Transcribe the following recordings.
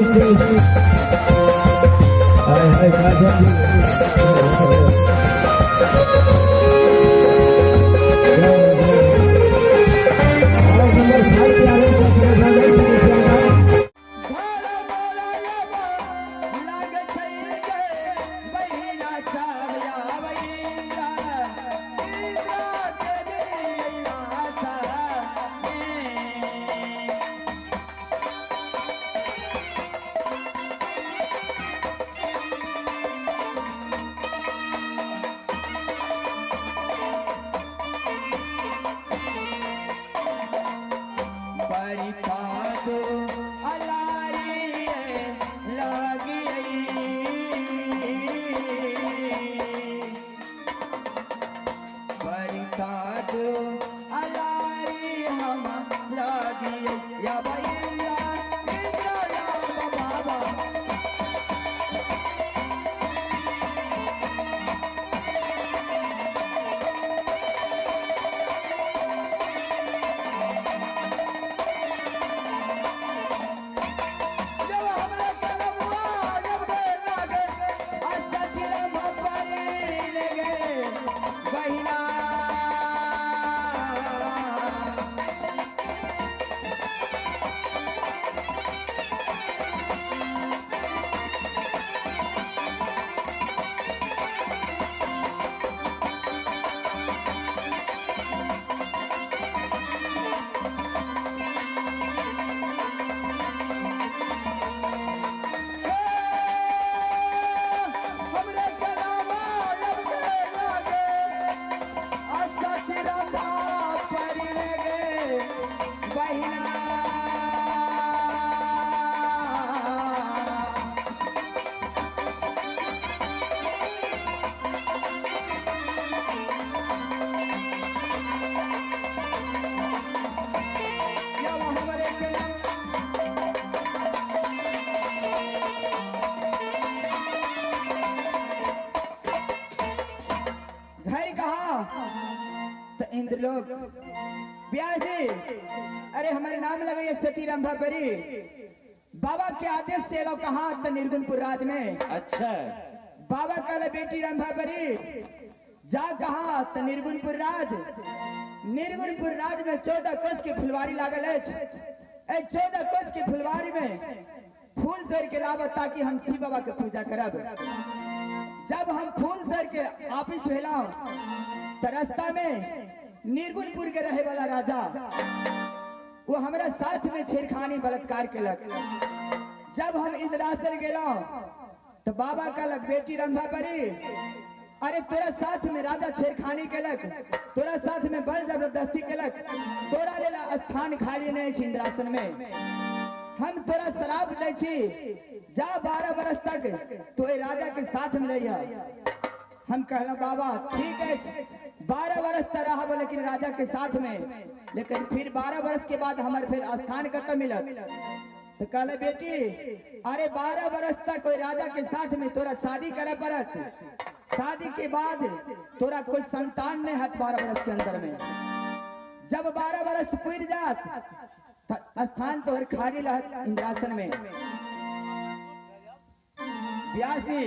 मुकेश। हाय हाय काजल जी। और नंबर 5 पे आवे 17,000 रुपया का। घर बोलायब लाग छै गे बहिना सब आबै इंद्र, इंद्र के दिया सने। बरखा तो अलारी लागी, बरखा तो अलारी हम लागी या इंद्र, इंद्र या बाबा। जब हमरा कलमवा जब गे लागे असतिरम परी लगे बहिना। हमरे कलमवा जब गे लागे असतिरम परी लगे बहिना। जब हमरे कलम घर कहा तो इंद्रलोक ब्यासी। अरे हमारे नाम लगे सती रंभा परी। बाबा के आदेश से लो कहा तो निर्गुणपुर राज में। अच्छा। बाबा कहले बेटी रंभा परी जा कहा तो निर्गुणपुर राज। निर्गुणपुर राज में 14 कोस की फुलवारी लागल अछि। ए 14 कोस की फुलवारी में फूल तोड़ के लाब ताकि हम शिव बाबा के पूजा करब। जब हम फूल तोड़ के ऑफिस भेला तो रास्ता में निर्गुणपुर के रहे वाला राजा वो हमरा साथ में छेड़खानी बलात्कार केलक। जब हम इंद्रासन गेला तो बाबा कहलक बेटी रंभा परी, अरे तोरा साथ में राजा छेड़खानी केलक, तोरा साथ में बल जबरदस्ती केलक, तोरा लेला स्थान खाली नहीं छै इंद्रासन में। हम तोरा श्राप दै छी, जा 12 बरस तक तो राजा के साथ में रहिया। हम कहला बाबा ठीक है, 12 बरस तक रहब लेकिन राजा के साथ में, लेकिन फिर 12 बरस के बाद हमार फिर स्थान कत मिलत। तो कहले बेटी अरे 12 बरस तक कोई राजा के साथ में तोरा शादी करे पड़त, शादी के बाद तोरा कोई संतान नहीं हत 12 बरस के अंदर में। जब 12 बरस पूर जात स्थान तोहर खाली रहत इंद्रासन में। ब्यासी।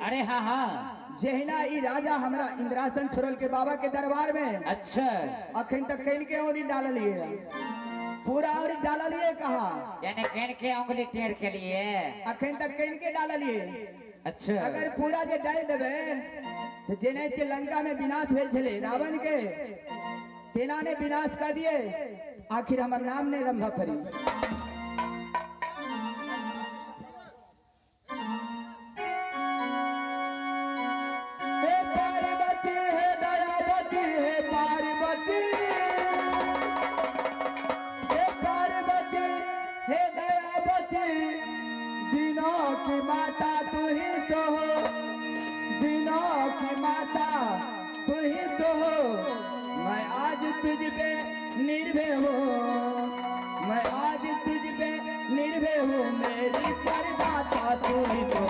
अरे हाँ हाँ। जहिना ई राजा हमरा इंद्रासन छोड़ल के बाबा के दरबार में। अच्छा। अखन तक can के औरी डाललिए, पूरा औरी डाललिए कहा, यानी can के उंगली टेर के लिए अखन तक can के डाललिए। अच्छा। अगर पूरा जे डाल देबे तो जेनाहिते लंका में विनाश भेल छले रावण के, तेना ने विनाश कर दिए, आखिर हमर नाम ने रंभा पड़ी। हे पार्वती हे दयावती हे पार्वती, हे पार्वती हे दयावती, दिनों की माता तू ही तो हो, दिनों की माता तू ही तो हो, मैं आज तुझ पे निर्भय हूँ, मैं आज तुझ पे निर्भय हूँ, मेरी परदाता तू ही तो।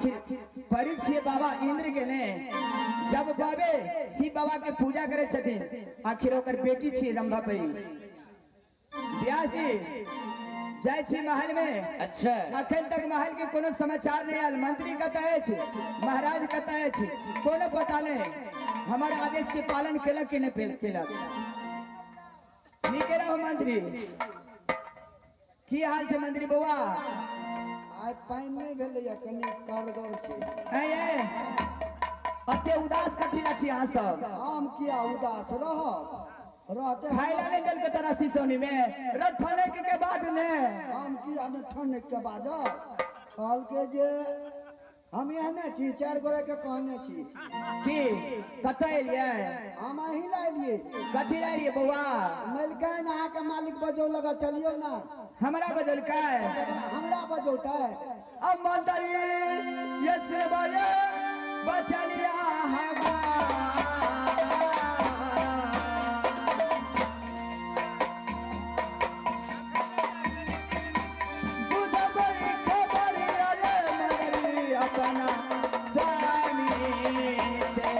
आखिर परी छियै बाबा इंद्र के ने जब बाबे शिव बाबा के पूजा करे छथिन आखिर ओकर बेटी छियै रंभा परी। ब्यासी जाय छी महल में। अच्छा। अखन तक महल के कोनो समाचार नहीं आयल। मंत्री कतऽ अछि, महाराज कतऽ अछि, कोनो पता नहीं। हमारे आदेश के पालन केलक कि नहीं केलक। नीके रहू मंत्री। की हाल छै मंत्री बौआ? आइ पानि नहि भेलैया, कनि कारगर छै। ऐ अते उदास कथी ला छी अहाँ सब? हम किया उदास रहब? रहते खाय ला नहीं देलकै तोरा सिसौनी में रठनक के बाद ने। हम किया ने ठनक के बाद? कहलकै जे हम एहने छी, 4 गोरे के कहने छी। की कतऽ एलियै? हम अहीं ला एलियै। कथी ला एलियै बौआ? मलिकाइन अहाँके मालिक बजौलक, चलियौ ना। हमरा बजौलकै? हमरा बजौतै। अब मंत्री ये सुनबे बचलिया हमार। बुझबै खबर आये मंत्री अपना स्वामी से।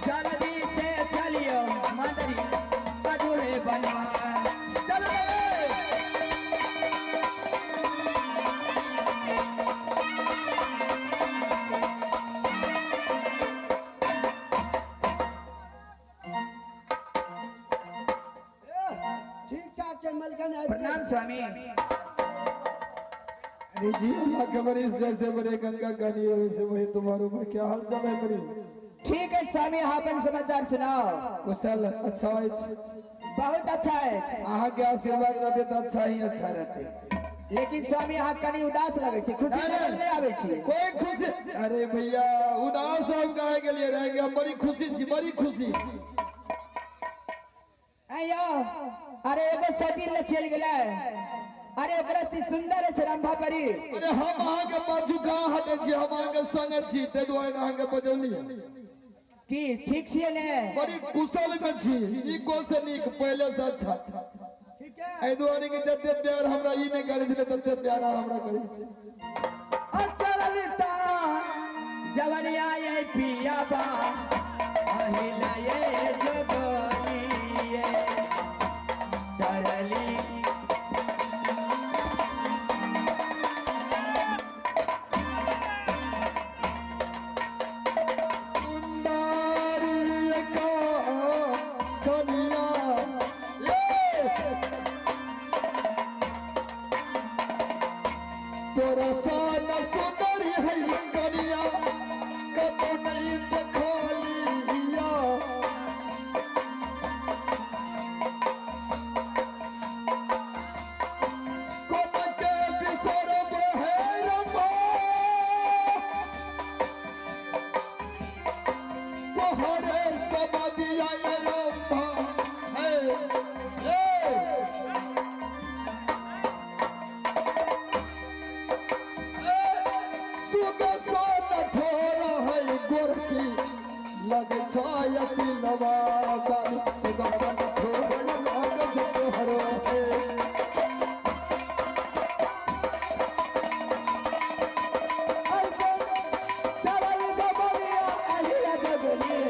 जल्दी से चलियो मंत्री अधूरे बना। चलो ठीक ठाक छै मलिकाइन। प्रणाम स्वामी। अरे जी अल्लाह के बरिस जैसे बड़े गंगा का नीर वैसे बड़े तुम्हारे ऊपर। क्या हाल चाल है बड़ी? ठीक है स्वामी, अपन समाचार सुनाओ। कुशल अच्छा है, बहुत अच्छा है। अहाँ के आशीर्वाद रहते तो अच्छा ही अच्छा रहते। लेकिन स्वामी अहाँ कनी उदास लगे छी, खुशी नजर नहीं आवे छी। कोई खुशी? अरे भैया उदास हम काहे के लिए रहेंगे, हम बड़ी खुशी छी, बड़ी खुशी। आयो अरे एगो सदी ले चल गेलै। अरे ओकरा से सुंदर है रंभा परी। अरे हम अहाँ के पाछू कहाँ हटे छी, हम अहाँ के संग छी, ताहि दुआरे अहाँ के बजौली। की ठीक छियै ने? बड़ी कुशल में छी, नीको से नीक, पहले से अच्छा। एहि दुआरे कि जते प्यार हमरा ई नहि करै छलै तते प्यार हमरा करै छै। अच्छा ललिता जवनिया ये पिया बा अहिला ये जो बोलिए चरली। सुंदरी का कनिया ये तोरा सन सुंदरी है कनिया कतौ नहीं देखलिया। कोन के बिसरब है रंभा तोहरे समाधिया ये रंभा है। गोरकी लग छाया तिलवा बाली सुगसन ठोर लग तोहरो है। चलल जबलिया अहिया जगली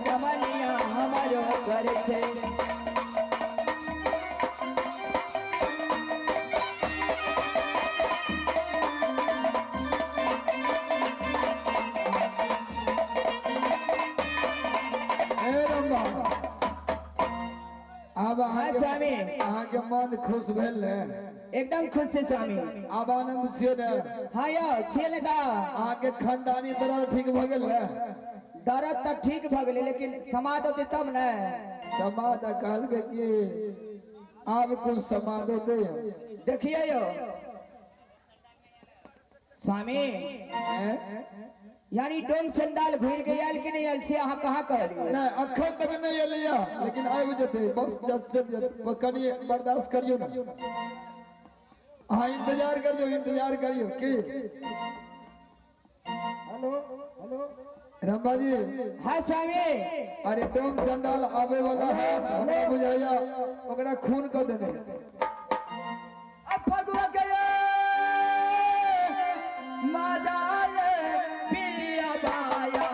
जमलिया हमारो घर छे। हे रंभा स्वामी। अहाँके मन खुश भेल ने? एकदम खुश छै स्वामी। आब आनंद छियै ने? हाँ यौ छियै ने। तऽ अहाँके खानदानी दर्द ठीक भऽ गेल ने? दर्द तऽ ठीक भऽ गेलै, लेकिन समाद होतै तब ने। समाद कहलकै कि आब कुछ समाद होतै। देखिए यौ स्वामी, यानी डोम चंडाल घुरि के आयल कि नहि आयल से अहाँ कहाँ कहलियै? नहीं अखन तक नहीं एलैया, लेकिन आबि जेतै। बस से कनि बर्दाश्त करियौ ने, अहाँ इंतजार करियौ, इंतजार करियौ। की हेलो हेलो रंभा जी। हाँ स्वामी। अरे डोम चंडाल आवे वाला है, हमरा बुझाइया ओकरा खून कर देने। अब फगुआ के मजा आए पिया बाया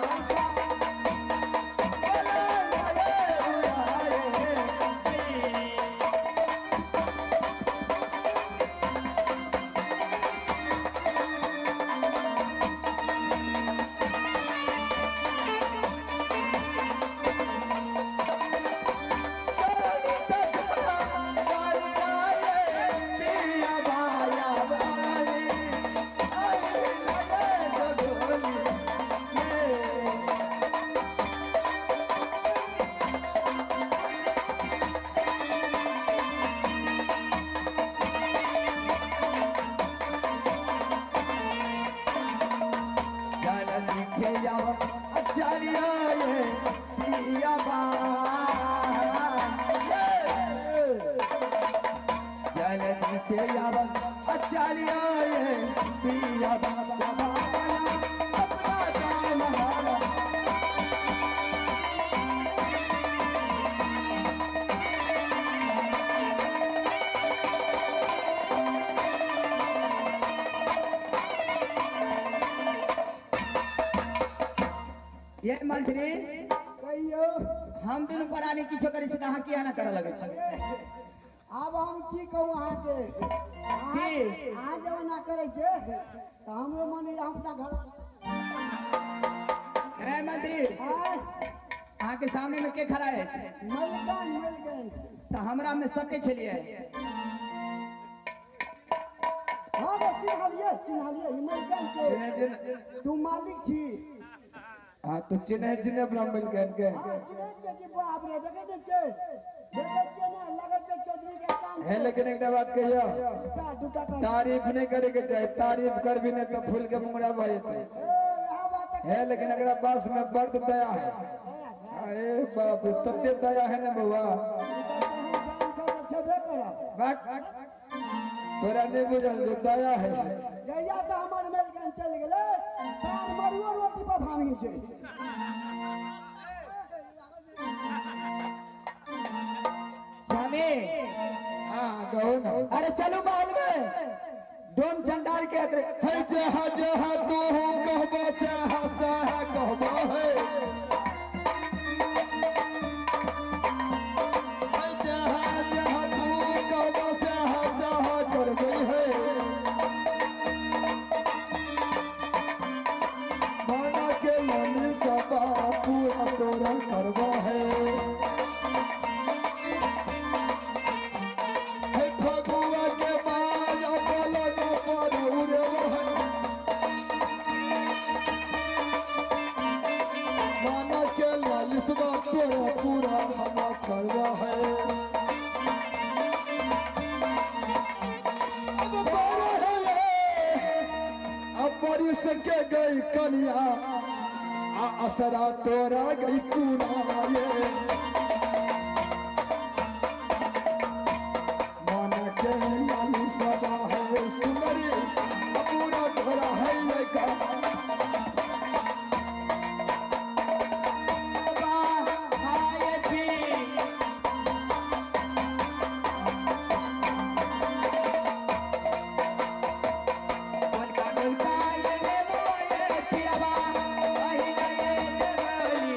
ये मंत्री कहियो हम दुनू प्राणी किछो करै छी तऽ अहाँ किया ना करऽ लगै छी? आब हम की कहू अहाँके? की अहाँ जे ओना करै छै तऽ हमरो मन होइए हम अपना घर। ए मंत्री, अहाँ के सामने में के खड़ा अछि? मलगन मलगन। तऽ हमरा में सटे छलियै। हाँ रे चिन्हलियै चिन्हलियै, ई मलगन छै। तू मालिक छी। हाँ तो चिन्ह चिन्ह अपना मिल गए के। हाँ चिन्है छियै कि बाप रे, देखै नै छियै, देखै छियै ने, लगै छै चौधरी के कान है। लेकिन एकटा बात कहियो, दूटा तारीफ नहीं करे के चाही, तारीफ करबी नहीं तो फूल के मुंगरा भऽ जेतै। है लेकिन एकरा पास में बड़ दया है। अरे बाप रे, तते दया है ना बउआ। तोरा नहीं बुझल जो दया है। जहिया से हमर मेलगन चलि गेलै, सार मरुओ रोटी पर भामी छै। स्वामी। हाँ कहो ना। अरे चलू महल में डोम चंडाल के अकरे। है जहाँ जहाँ तू कहबो सहा सहा कहबो है। है जहाँ जहाँ तू कहबो सहा सहा करबे है। माना के लाली सबा पूरा तोरा करबो है। फगुआ के माया पलंग पर उड़बो है। माना के लाली सबा तोरा पूरा हम करबो है। अब बड़ है, अब बारिश के गई कनिया, आ असरा तोरा गई पूरा ये। माना के लाली सबा है सुंदरी, पूरा तोरा है ये का। पियाबा, पहिला ये जगली।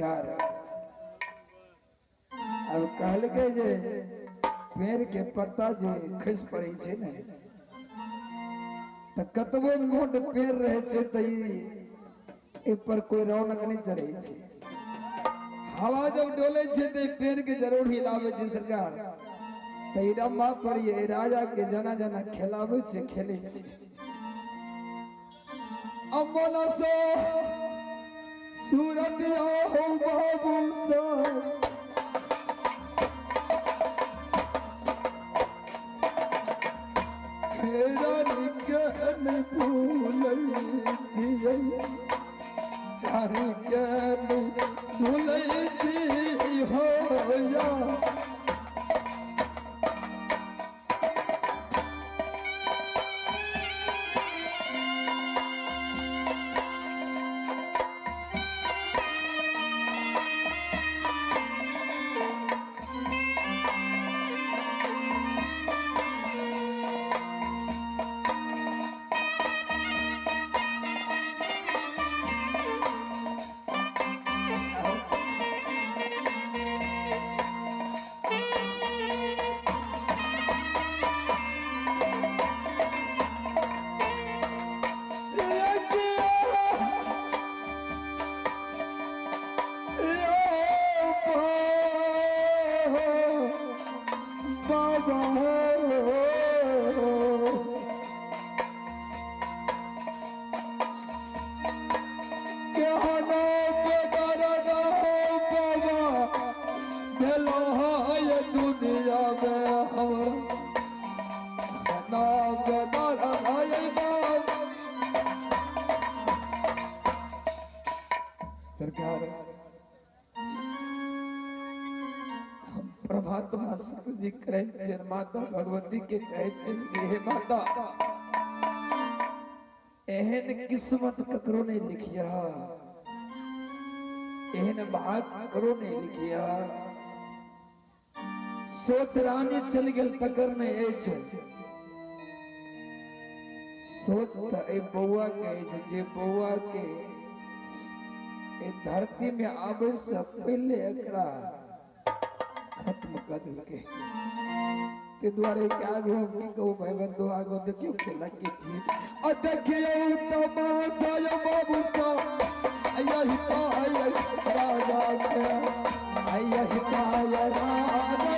सरकार अब कहलकै जे पेड़ के पत्ता जे खसि पड़ै छै ने तऽ कतबो मोट पेड़ रहै छै तऽ ई पर कोई रौनक नहीं चढ़ै छै। हवा जब डोले छै तऽ पेड़ के जरूर हिलाबै छै सरकार। तऽ ई रम्भा पर ये राजा के जना जना खेलाबै छै, खेलै छै। अमन से सूरत हो बाबू सा रानी के नहीं भूलै छियै, रानी के नहीं भूलै छी हो या। सरकार हम परमात्मा शुक्र जी करै छियनि, माता भगवती के कहै छियनि कि हे माता, एहन किस्मत ककरो नहीं लिखिया, एहन भाग ककरो नहीं लिखिया। सोच रानी चल गेल तकर नहीं अछि, सोच तऽ एहि बौआ के अछि जे बौआ के ए धरती में आबे से पहले एकरा खत्म कर देलकै। ते दुआरे के आगू हम की कहू भाई बंधु, आगू देखियौ खेला के छी। आ देखियौ तमाशा यौ बाबू सा, यही पाय राजा के, यही पाय राजा के।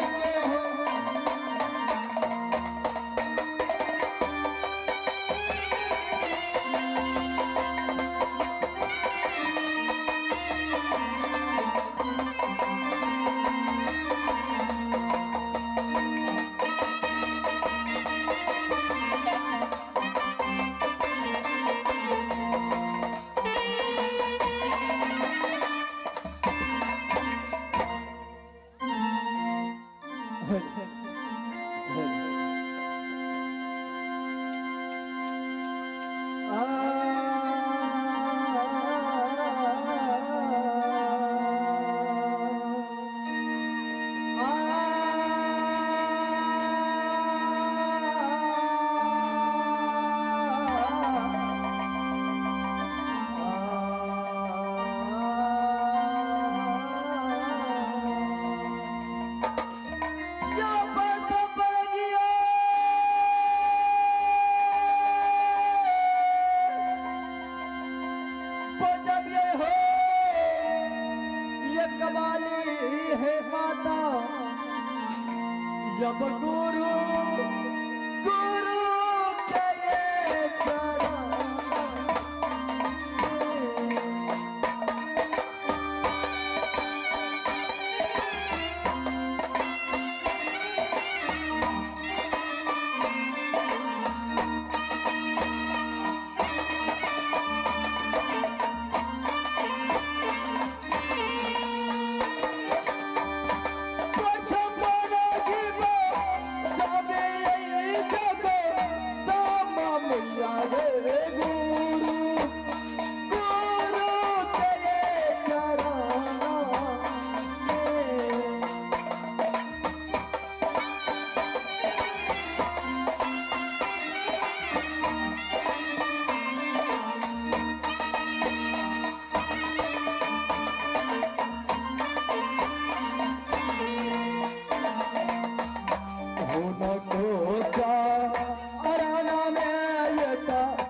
जब गुरु गुरु